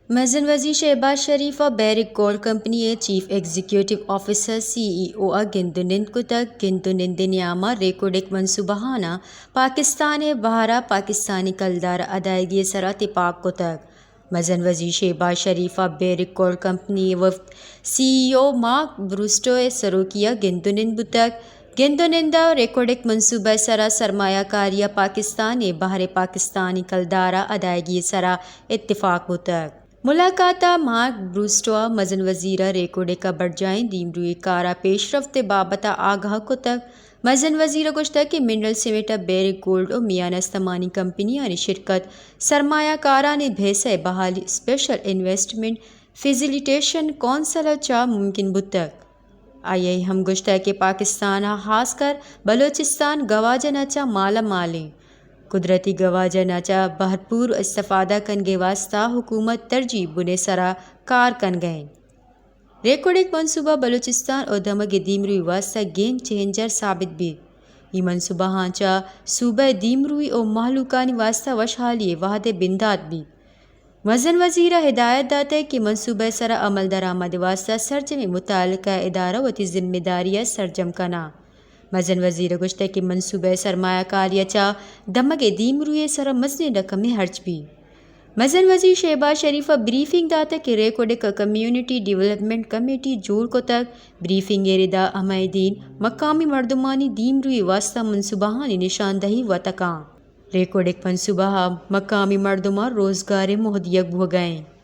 مزن وزیر شہباز شریف ء بیرک گولڈ کمپنی ء چیف ایگزیکیوٹیو آفیسر، سی ای او، ء گند ء نند کتگ۔ گند ء نند ء نیام ء ریکوڈک منصوبہاناں پاکستان ء بہر ء پاکستانی کلدار ء ادائیگی ء سرا تپاک کتگ۔ مزن وزیر شہباز شریف ء بیرک گولڈ کمپنی ء وفد سی ای او مارک بروسٹو ء سروکی ء گند ء نند بوتگ۔ گند ء نند ء ریکوڈک منصوبہ ء سرا سرمایہ کاری ء پاکستان ء بہر ء پاکستانی کلدار ء ادائیگی ء سرا اتفاق بوتگ۔ ملاقات ء مارک بروسٹو ء مزن وزیر ء ریکوڈک ء برجاہیں دیمروئی کار ء پیشرفت ء بابت ء آگاہ کتگ۔ مزن وزیر ء گوشتگ کہ منرل سیمنٹ ء بیرک گولڈ ء میان استمانی کمپنیانی شرکت سرمایہ کارانی بحث ء بحالی اسپیشل انویسٹمنٹ فیسیلیٹیشن کونسل ء چہ ممکن بوتگ۔ آئی ء ہم گوشتگ کہ پاکستان ء ہاسکر بلوچستان گواجن ء چہ مالا مال انت۔ قدرتی گواجن ء چہ بھرپور استفادہ کنگ ء واستہ حکومت ترجیح بن ء سرا کار کنگ ء انت۔ ریکوڈک منصوبہ بلوچستان ء دمگ ء دیمروئی واستہ گیم چینجر ثابت بیت۔ اے منصوبہ آں چہ صوبہ ء دیمروئی ء مہلوکانی واستہ وشحالی ء وہد ء بندات بیت۔ مزن وزیر ء ہدایت داتگ کہ منصوبہ ء سرا عمل درآمد ء واستہ سرجمیں متعلقہ ادارہ وتی ذمہ داری ء سرجم کناں۔ مزن وزیر ء گوشتگ کہ منصوبہ ء سرمایہ کاری ء چہ دمگ ء دیمروئی ء سرا مزنیں رقمے ہرچ بیت۔ مزن وزیر شہباز شریف ء بریفنگ داتگ کہ ریکوڈک ء کمیونٹی ڈیولپمنٹ کمیٹی جوڑ کتگ۔ بریفنگ ء ردا ہمئے دین مقامی مردمانی دیمروئی ء واستہ منصوبہانی نشاندہی و تکاں۔ ریکوڈک منصوبہ ء مقامی مردماں روزگار ء موہ دیگ بوگ ء انت۔